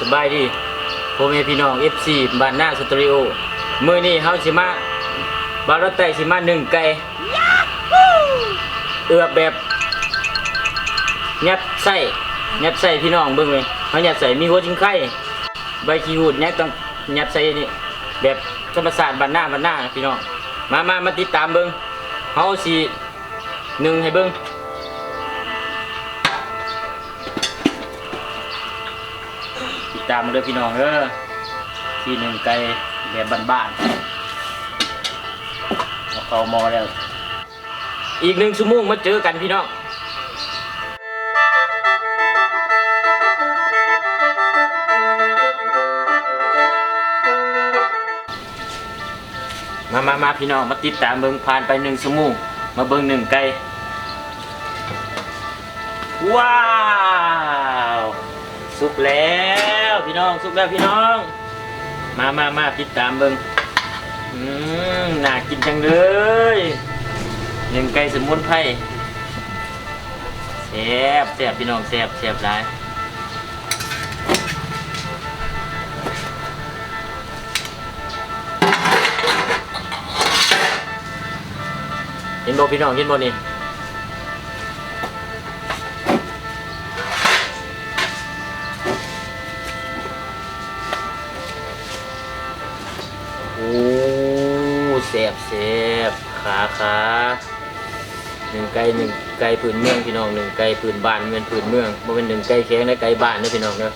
ສະບາຍດີພໍ່ແມ່ພີ່ນ້ອງ ເອັຟຊີ ບ້ານນາສະຕູດິໂອ ມື້ນີ້ເຮົາຊິມາ ບ່າວລາວໃຕ້ຊິມາໜຶ້ງໄກ່ ເອືອບແບບຍັດໄສ້ ຍັດໄສ້ ພີ່ນ້ອງເບິ່ງເລີຍ ເຮົາຍັດໃສ່ມີຫົວຊິງໄຄ ໃບຂີ້ຫູດຫຍັງຕ້ອງຍັດໃສ່ນີ້ ແບບທຳມະຊາດບ້ານນາ ບ້ານນາ ພີ່ນ້ອງ ມາ ມາ ມາຕິດຕາມເບິ່ງ ເຮົາຊິໜຶ້ງໃຫ້ເບິ່ງ ຕິດຕາມເດີພີ່ນ້ອງເດີ ທີ່ໜຶ້ງໄກ່ແບບບ້ານໆ ເອົາເຂົ້າໝໍ້ແລ້ວ ອີກໜຶ່ງຊົ່ວໂມງມາເຈີກັນພີ່ນ້ອງ ມາ ມາ ມາ ພີ່ນ້ອງ ມາຕິດຕາມເບິ່ງ ຜ່ານໄປໜຶ່ງຊົ່ວໂມງ ມາເບິ່ງໜຶ້ງໄກ່ ວ້າວ ສຸກແລ້ວພີ່ນ້ອງ ສຸກແລ້ວພີ່ນ້ອງ ມາ ມາ ມາ ຕິດຕາມເບິ່ງ ອືມ ໜ້າກິນຈັງເລີຍ ໜຶ້ງໄກ່ສະໝຸນໄພ ແຊບ ແຊບ ພີ່ນ້ອງ ແຊບ ແຊບຫຼາຍ. ເຫັນບໍ່ພີ່ນ້ອງ ເຫັນບໍ່ນີ້ ໂອ້ ແຊບໆ ຂາ ຂາ ໜຶ້ງໄກ່ ໜຶ້ງໄກ່ພື້ນເມືອງພີ່ນ້ອງ ໜຶ້ງໄກ່ພື້ນບ້ານ ແມ່ນພື້ນເມືອງ ບໍ່ແມ່ນໜຶ້ງໄກ່ແຂງເດີ ໄກ່ບ້ານເດີພີ່ນ້ອງເດີ. ອື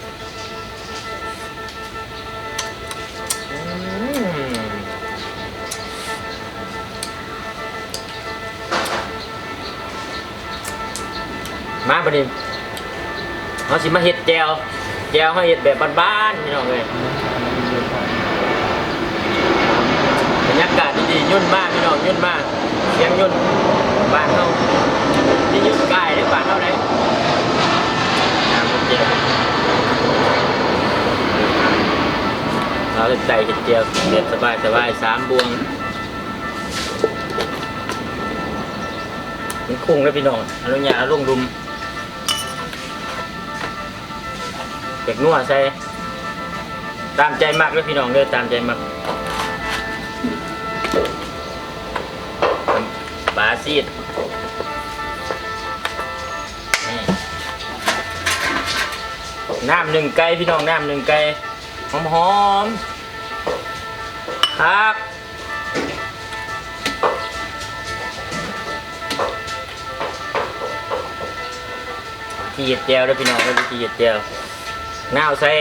ມ ມາບັດນີ້ ເຮົາຊິມາເຮັດແຈ່ວ ແຈ່ວເຮົາເຮັດແບບບ້ານໆ ພີ່ນ້ອງເອີຍ ບັນຍາກາດດີໆ ຍົນມາພີ່ນ້ອງ ຍົນມາ ສຽງຍົນບ້ານເຮົາ ມີຍົນກາຍໃນບ້ານເຮົາໄດ໋ ນ້ຳແຈ່ວ ເຮົາເຮັດໄດ້ເຮັດແຈ່ວແບບສະບາຍໆ ສາມບ່ວງ ມັນຄຸ້ງເດີພີ່ນ້ອງ ອະນຸຍາດເອົາລົງລຸ່ມ ແປ້ງນົວໃສ່ ຕາມໃຈມັກເດີພີ່ນ້ອງເດີ ຕາມໃຈມັກ ປາຊີດ ອືມ ນ້ຳໜຶ້ງໄກ່ພີ່ນ້ອງ ນ້ຳໜຶ້ງໄກ່ ຫອມໆ ຄັກ. ວິທີເຮັດແຈ່ວເດີພີ່ນ້ອງເດີ ວິທີເຮັດແຈ່ວ ນາວໃສ່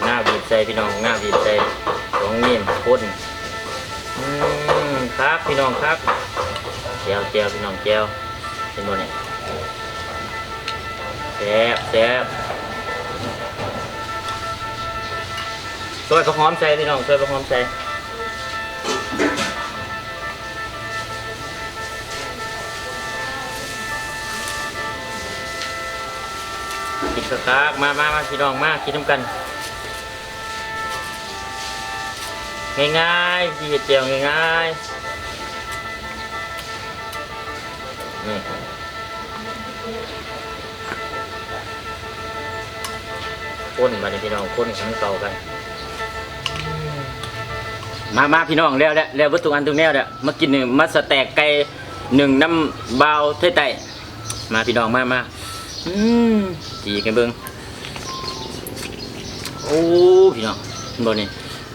ນາວບີບໃສ່ພີ່ນ້ອງ ນາວບີບໃສ່ ສອງນິ້ວຄົນ. ອືມ ຄັກພີ່ນ້ອງຄັກ ແຈ່ວ ແຈ່ວພີ່ນ້ອງ ແຈ່ວ ເຫັນບໍ່ນີ້ ແຊບ ແຊບ ຊອຍຜັກຫອມໃສ່ພີ່ນ້ອງ ຊອຍຜັກຫອມໃສ່ ກິນຄັກໆ ມາ ມາ ມາ ພີ່ນ້ອງ ມາກິນນຳກັນ. ງ່າຍໆ ວິທີເຮັດແຈ່ວງ່າຍໆ ນີ້ ຄົນບາດນີ້ພີ່ນ້ອງ ຄົນໃຫ້ມັນເຂົ້າກັນ ມາ ມາ ພີ່ນ້ອງ ແລ້ວ ແລ້ວ ແລ້ວເບິດທຸກອັນທຸກແນວແລ້ວ ມາກິນ ມາສະແຕັກໄກ່ໜຶ້ງນຳບ່າວໄທໃຕ້ ມາພີ່ນ້ອງ ມາ ມາ ອືມ ຈີກໃຫ້ເບິ່ງ ໂອ້ ພີ່ນ້ອງ ເຫັນບໍ່ນີ້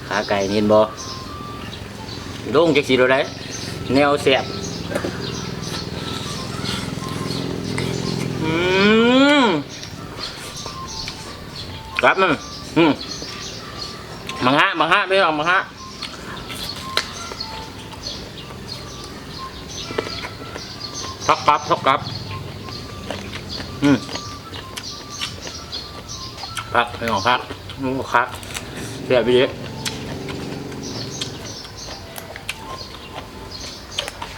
ຂາໄກ່ນີ້ ເຫັນບໍ່ ໂລ່ງຈັກຊິໂລດໃດ ແນວແຊບ ອືມ ກັບມັນ ອືມ ບັກຫະ ບັກຫະ ພີ່ນ້ອງ ບັກຫະ ຜັກກັບ ຜັກກັບ ອືມ ຄັກ ພີ່ນ້ອງ ຄັກ ອືມ ຄັກ ແຊບອີ່ຫຼີ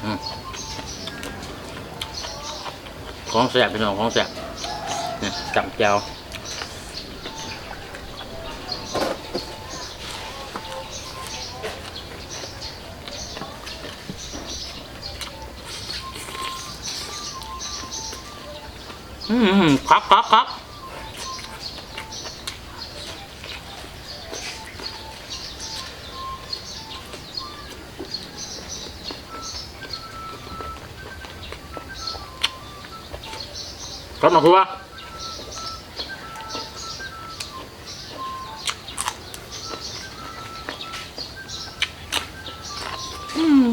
ອືມ ຂອງແຊບ ພີ່ນ້ອງ ຂອງແຊບ ນີ້ ຈ້ຳແຈ່ວ. ອືມ ຄັກ ຄັກ ຄັກ ກັບໝາກຖົ່ວ. ອືມ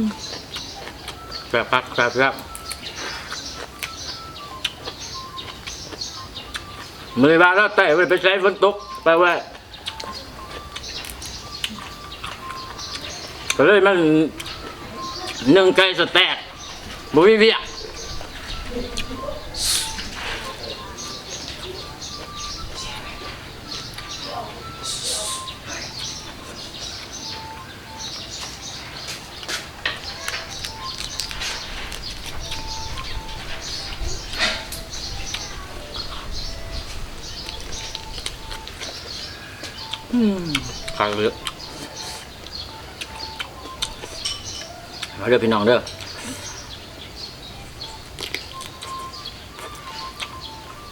ແຊບຄັກ ແຊບ ແຊບ. ມື້ວານລາວໃຕ້ບໍ່ໄດ້ໄປໃສ ຝົນຕົກ ໄປແວ່ ກໍເລີຍມາໜຶ້ງໄກ່ສະແຕັກ ບໍ່ມີວຽກ. ອືມ ຄັກເລີຍ. ມາເດີພີ່ນ້ອງເດີ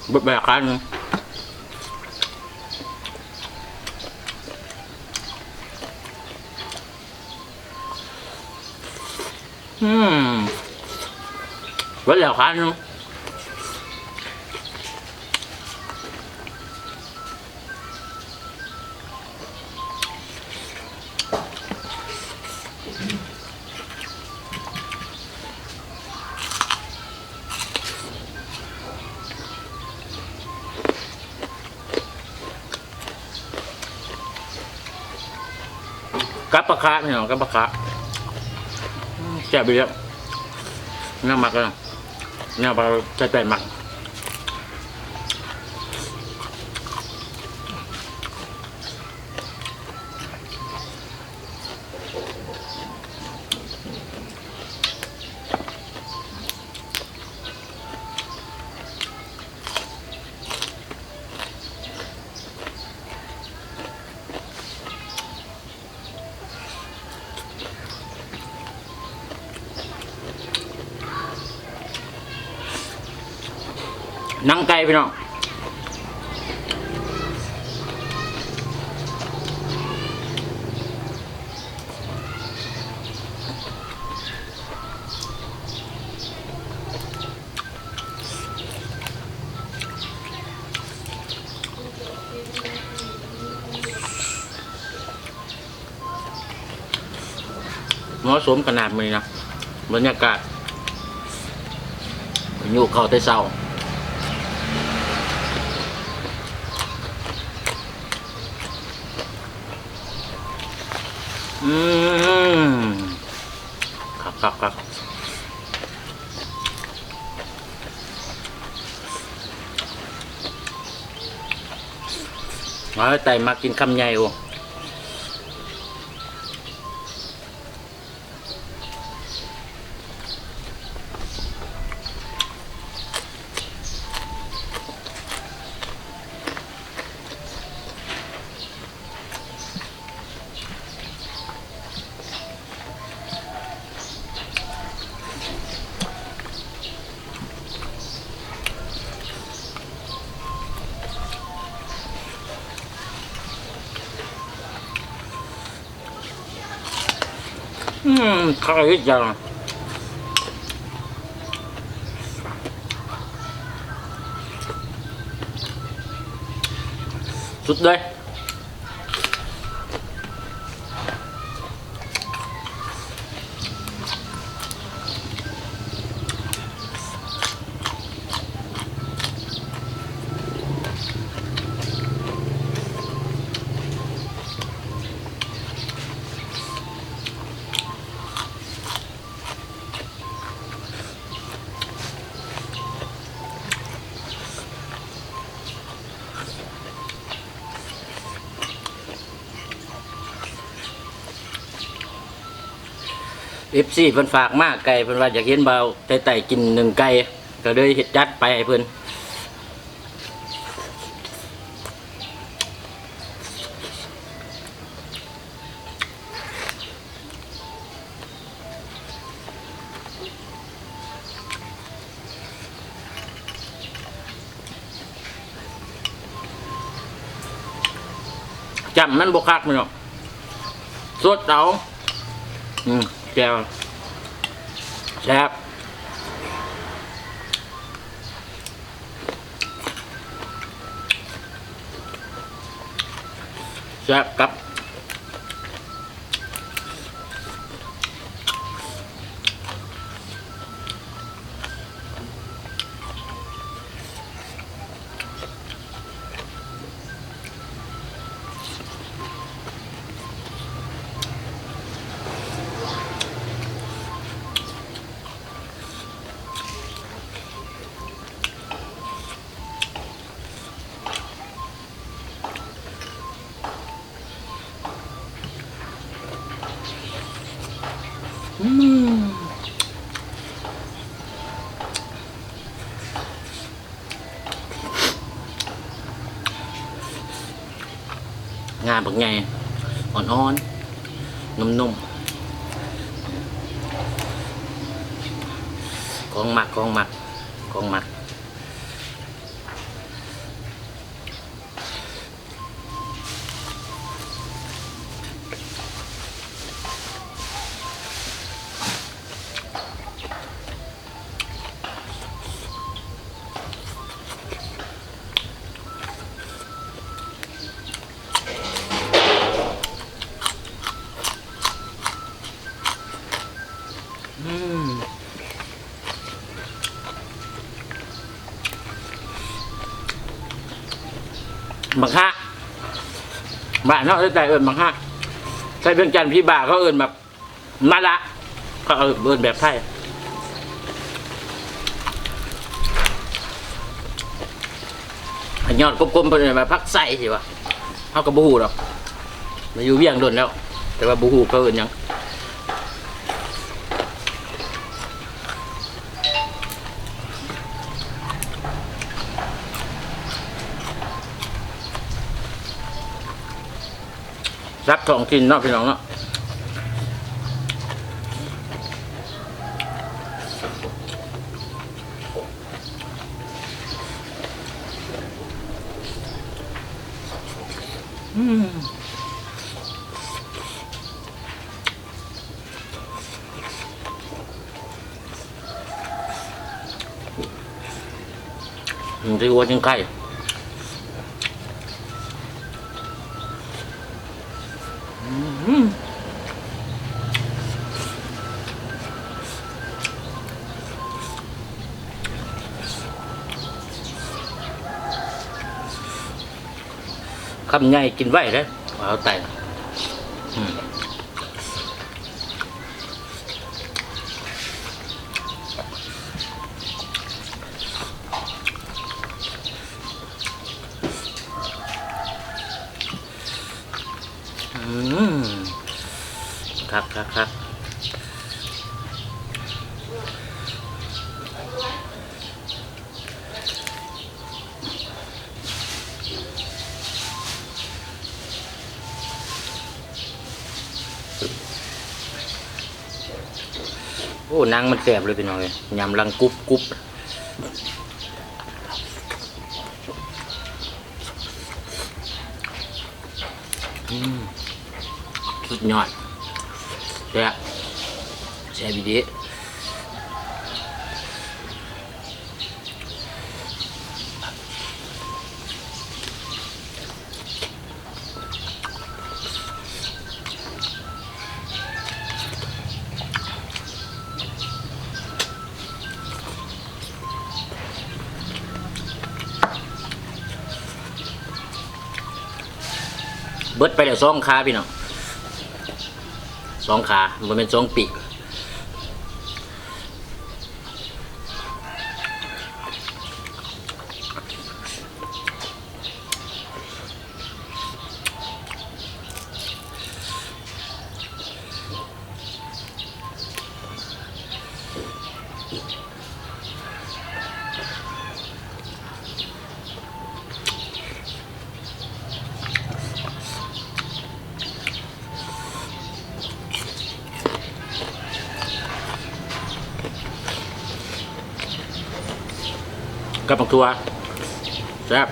ເບິດແບກຄັນ. ອືມ ເບິດແລ້ວຄັນ. ກັບປາຄາ ພີ່ນ້ອງ ກັບປາຄາ ອືມ ແຊບອີ່ຫຼີ ແນວມັກເນາະ ແນວປາ ແຕ່ ແຕ່ມັກ. ໜັງໄກ່ພີ່ນ້ອງ. ເໝາະສົມຂະໜາດມື້ນີ້ນະ ບັນຍາກາດ ຫິວເຂົ້າແຕ່ເຊົ້າ. ອືມ ຄັກໆໆ. ເອີ ໄຕ່ມັກກິນຄຳໃຫຍ່ ໂອ້. ອືມ ຄັກອີ່ຫຼີຈັ່ງ ສຸດເລີຍ. ເອັຟຊີເພິ່ນຝາກມາໄກ່ ເພິ່ນວ່າຢາກເຫັນບ່າວໄຕ່ໆກິນໜຶ້ງໄກ່ ກໍເລີຍເຮັດ ຈັດໄປໃຫ້ເພິ່ນ. ອ ຈ້ຳມັນບໍ່ຄັກພີ່ນ້ອງ ສົດເອົາ. ອືມ ແຈ່ວ ແຊບ ແຊບຄັບ. ອືມ ງາບັກໃຫຍ່ ອ່ອນໆ ນຸ້ມໆ ຂອງມັກ ຂອງມັກ ຂອງມັກ. ອືມ ບັກຮະ ບ້ານເຮົາໃຕ້ເອີ້ນບັກຮະ ໃສ່ວຽງຈັນພີບາເຂົາເອີ້ນບັກ ມະລະ ເຂົາເອີ້ນແບບໄທ. ຍອດກົມໆ ເພິ່ນເອີ້ນວ່າຜັກໄຊຊິວ່າ ເຮົາກໍບໍ່ຮູ້ດອກ ມາຢູ່ວຽງດົນແລ້ວ ແຕ່ວ່າບໍ່ຮູ້ເຂົາເອີ້ນຫຍັງ. ສັບທ້ອງຖິ່ນເນາະ ພີ່ນ້ອງເນາະ. ອືມ ມັນຊິຫົວຈັ່ງໄຄ. ອືມ ຄຳໃຫຍ່ກິນໄວເດ້ ເອົາໄຕ ອືມ. ອືມ ຄັກໆໆ. ໂອ້ ໜັງມັນແຊບເລີຍພີ່ນ້ອງເອີຍ ຍຳລັງກຸບໆ. ອືມ ສຸດຍອດ ແຊບ ແຊບອີ່ຫຼີ. ເບິດໄປແລ້ວສອງຂາພີ່ນ້ອງ ສອງຂາ ບໍ່ແມ່ນສອງປີກ. ກັບໝາກຖົ່ວ ແຊບ.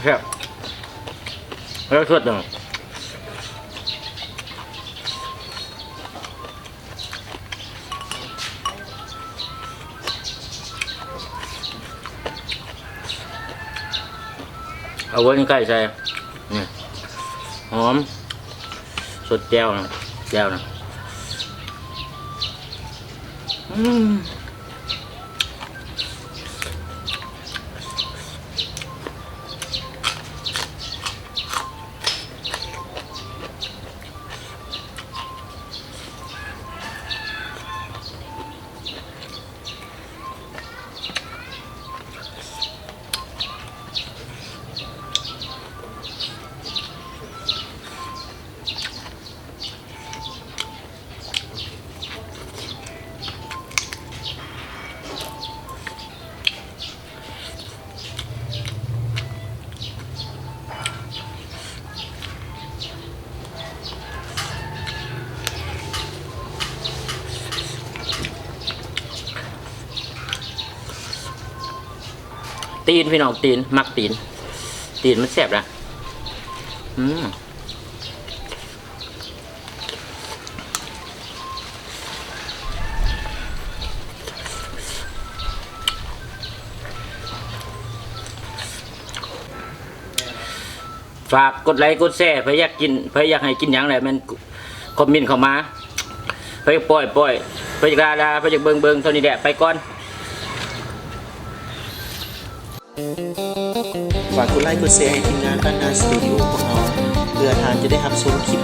ແຊບ ແລ້ວສົດໜຶ່ງ ເອົາເວີນໄກ່ໃສ່ ນີ້ ຫອມ ສົດແຈ່ວນະ ແຈ່ວນະ ອືມ. ຕີນ ພີ່ນ້ອງ ຕີນ ມັກຕີນ ຕີນມັນແຊບນະ ອືມ. ຝາກກົດໄລກົດແຊ ໃຜຢາກກິນ ໃຜຢາກໃຫ້ກິນຫຍັງແຫຼະ ແມ່ນຄອມເມັນເຂົ້າມາ ໃຜຢາກປ່ອຍປ່ອຍ ໃຜຢາກດ່າດ່າ ໃຜຢາກເບິ່ງເບິ່ງ ເທົ່ານີ້ແຫຼະ ໄປກ່ອນ. ຝາກກົດໄລກົດແຊໃຫ້ທີມງານບ້ານນາສະຕູດິໂອຂອງເຮົາ ເພື່ອທ່ານຈະໄດ້ຮັບຊົມຄລິບ